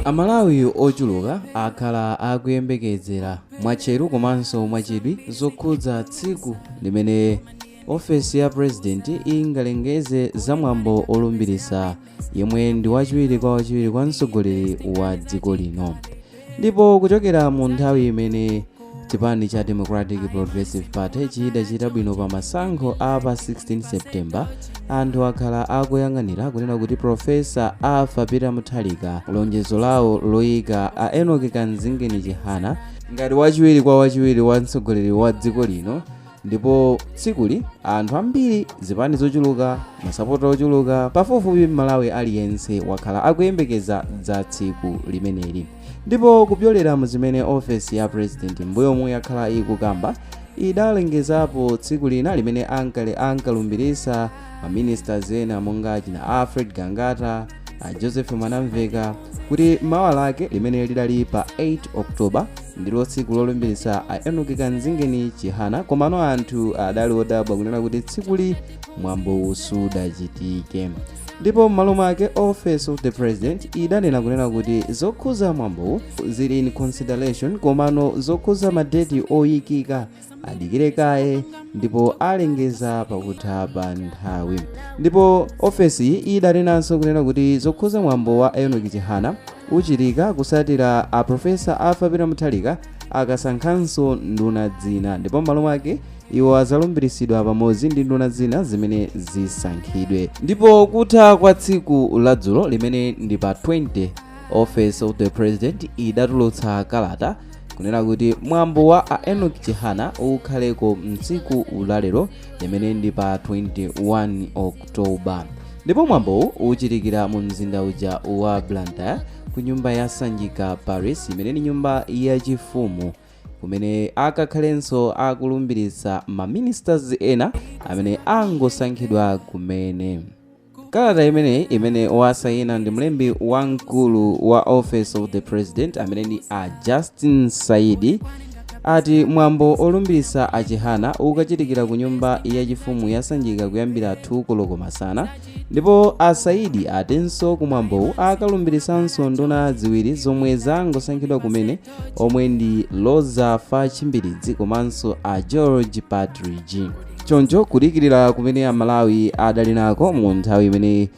Amalawi ochuluka akhala akuyembekezera mwatcheru komanso mwachidwi zokhudza tsiku limene ofesi ya President ingalengeze zamwambo olumbirisa yemwe ndi wachiwiri kwa wachiwiri kwa mtsogoleri wa dziko lino. Ndipo kuchokera mu nthawi imene chipani cha Democratic Progressive Party chidachita bwino pa masankho a pa 16 September, anthu akhala akuyang'anira kunena kuti Professor Arthur Peter Mutharika lonjezo lawo loyika a Enoch Kamzingeni Chihana ngati wachiwiri kwa wachiwiri wa mtsogoleri wa dziko lino. Ndipo tsikuli anthu ambiri, zipani zochuluka, masapota ochuluka, pafupifupi Malawi aliyense wakhala akuyembekeza za tsiku limeneli. Ndipo kupyolera mu zimene ofesi ya President mbuyomu yakhala ikukamba, idalengezapo tsiku lina limene ankale ankalumbirisa maministers ena monga china Alfred Gangata, a Joseph Mwanamveka, kuti mawa lake limene lidali pa 8 October ndilo tsiku lolumbirisa a Enoch Kamzingeni Chihana. Komano anthu adali odabwa kunena kuti tsikuli mwambo sudachitike, ndipo m'malo mwake Office of the President idanena kunena kuti zokhuza mwambowu zili in consideration, komano zokhuza madeti oyikika adikire kaye ndipo alengeza pakutha pa nthawi. Ndipo ofesi idanenanso kunena kuti zokhuza mwambo wa Enoch Chihana uchitika kusatira a Professor Arthur Peter Mutharika akasankhanso nduna zina, ndipo m'malo mwake iwo azalumbirisidwa pamodzi ndi nduna zina zimene zisankhidwe. Ndipo kutha kwa tsiku ladzulo limene ndi pa 20, Office of the President idatulutsa kalata kunena kuti mwambo wa a Enoch Chihana ukhaleko mtsiku lalero limene ndi pa 21 October, ndipo mwambowu uchitikira mu mzinda uja wa Blantyre ku nyumba ya Sanjika Palace, imene ni nyumba yachifumu, kumene akakhalenso akulumbiritsa maministers ena amene angosankhidwa kumene. Kalata imeneyi, imene wasayina ndi mlembi wamkulu wa Office of the President amene ndi a Justin Saidi, ati mwambo olumbirisa a Chihana ukachitikira ku nyumba yachifumu ya Sanjika kuyambira 2 koloko masana. Ndipo a Saidi atinso kumwambowu akalumbirisanso nduna ziwiri zomwe zangosankhidwa kumene, omwe ndi Roza Fatch Mbilizi komanso a George Partridge. Choncho kudikirira kumene Amalawi adali nako mu nthawi imene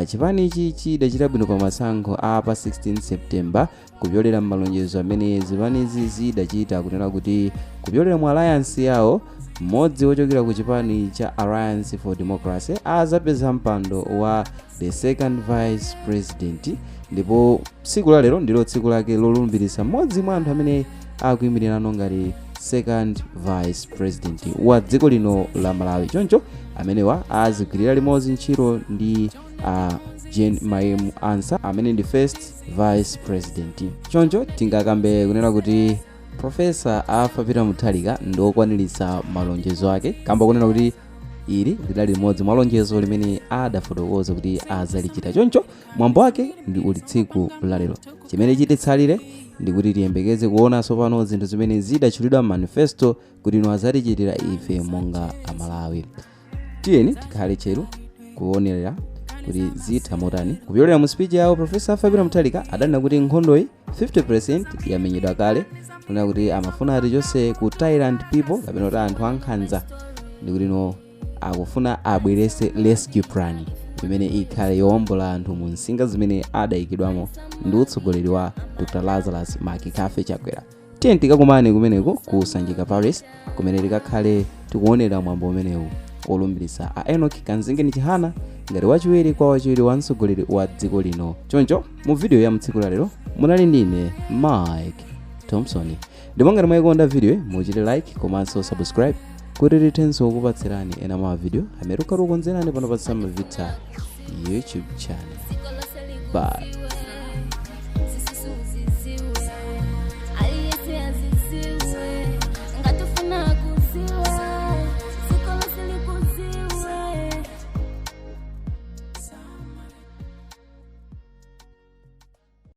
chipanichi chidachita bwino pa masankho a pa 16 September, kupyolera m'malonjezo amene zipanizi zidachita kunena kuti kupyolera mu alliance yawo, mmodzi wochokera ku chipani cha Alliance for Democracy azapeza mpando wa the second vice president. Ndipo tsiku la lero ndilo tsiku lake lolumbirisa mmodzi mwa anthu amene akuyimirirano ngati second vice president wa dziko lino la Malawi. Choncho amenewa azigwirira limodzi ntchito ndi a Jane Mayemu Ansah amene ndi first vice president. Choncho tingakambe kunena kuti Professor Arthur Peter Mutharika ndi wokwaniritsa malonjezo ake, kamba kunena kuti ili lidali limodzi mwa lonjezo limene adafotokoza kuti azalichita. Choncho mwambo wake ndi uli tsiku lalero. Chimene chititsalire ndikuti tiyembekeze kuona tsopano zinthu zimene zidatchulidwa manifesto kuti ino azatichitira ife monga Amalawi. Tiyeni tikhale tcheru kuonerera kuti zitha motani. Kupyolera mu speech yawo, Professor Arthur Peter Mutharika adanena kuti nkhondoyi 50% yamenyedwa kale, kunena kuti amafuna atichotse ku tyrant people kapena kuti anthu ankhanza, ndikuti no akufuna abwerese rescue plan imene ikhale yowombola anthu mu nsinga zimene adayikidwamo ndi utsogoleri wa Dr Lazarus McCarthy Chakwera. Tiye tikakumane kumeneko ku Sanjika Palace, kumene tikakhale tikuonera mwambo umenewu olumbirisa a Enoch Kamzingeni Chihana ngati wachiwiri kwa wachiwiri wa mtsogoleri wa dziko lino. Choncho mu video ya mtsiku lalero munali ndine Mike Thompson, ndipo ngati mwayikonda video, muchite like komanso subscribe kuti tithenso kukupatsirani ena mwa video amene tikhala tikukonzerani pano pa Sam Vita YouTube channel. Bye.